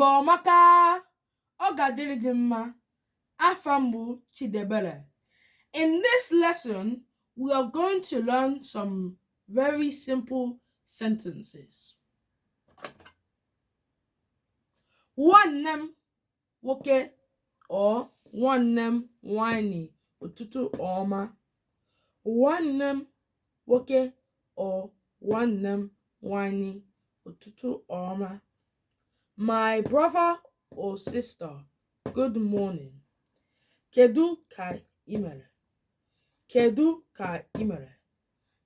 Igbo amaka! Ọ ga-adịrị gị mma. Afa m bụ Chidiebere. In this lesson, we are going to learn some very simple sentences. Nwanne m nwoke or nwanne m nwanyị ụtụtụ ọma. Nwanne m nwoke or nwanne m nwanyị ụtụtụ ọma. My brother or sister, good morning. Kedu ka ị mere? Kedu ka ị mere?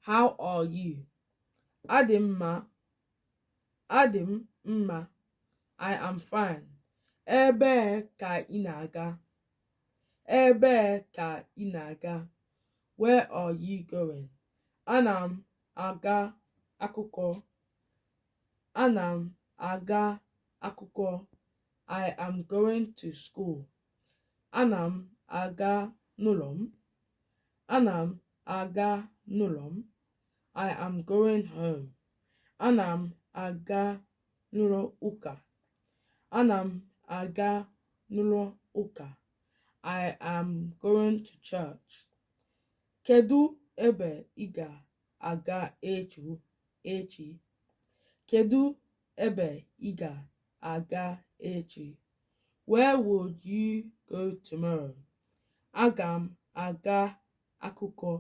How are you? Adị m mma. Adị m mma. I am fine. Ebee ka ị na-aga? Ebee ka ị na-aga? Where are you going? Ana m aga akwụkwọ. Ana m aga akwụkwọ. I am going to school. Ana m aga n'ụlọ m. Ana m aga n'ụlọ m. I am going home. Ana m aga n'ụlọ ụka. Ana m aga n'ụlọ ụka. I am going to church. Kedu ebe ị ga-aga echi? Kedu ebe ị ga-aga echi? Where will you go tomorrow? Aga m aga akwụkwọ.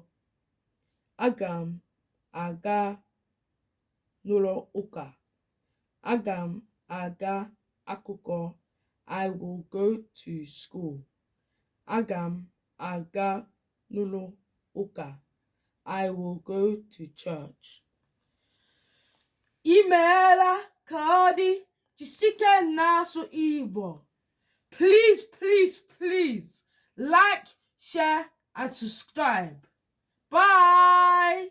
Aga m aga n'ụlọ ụka. Aga m aga akwụkwọ. I will go to school. Aga m aga n'ụlọ ụka. I will go to church. Imeela ka ọ dị jisike na-asụ Igbo. Please, please, please like, share and subscribe. Bye.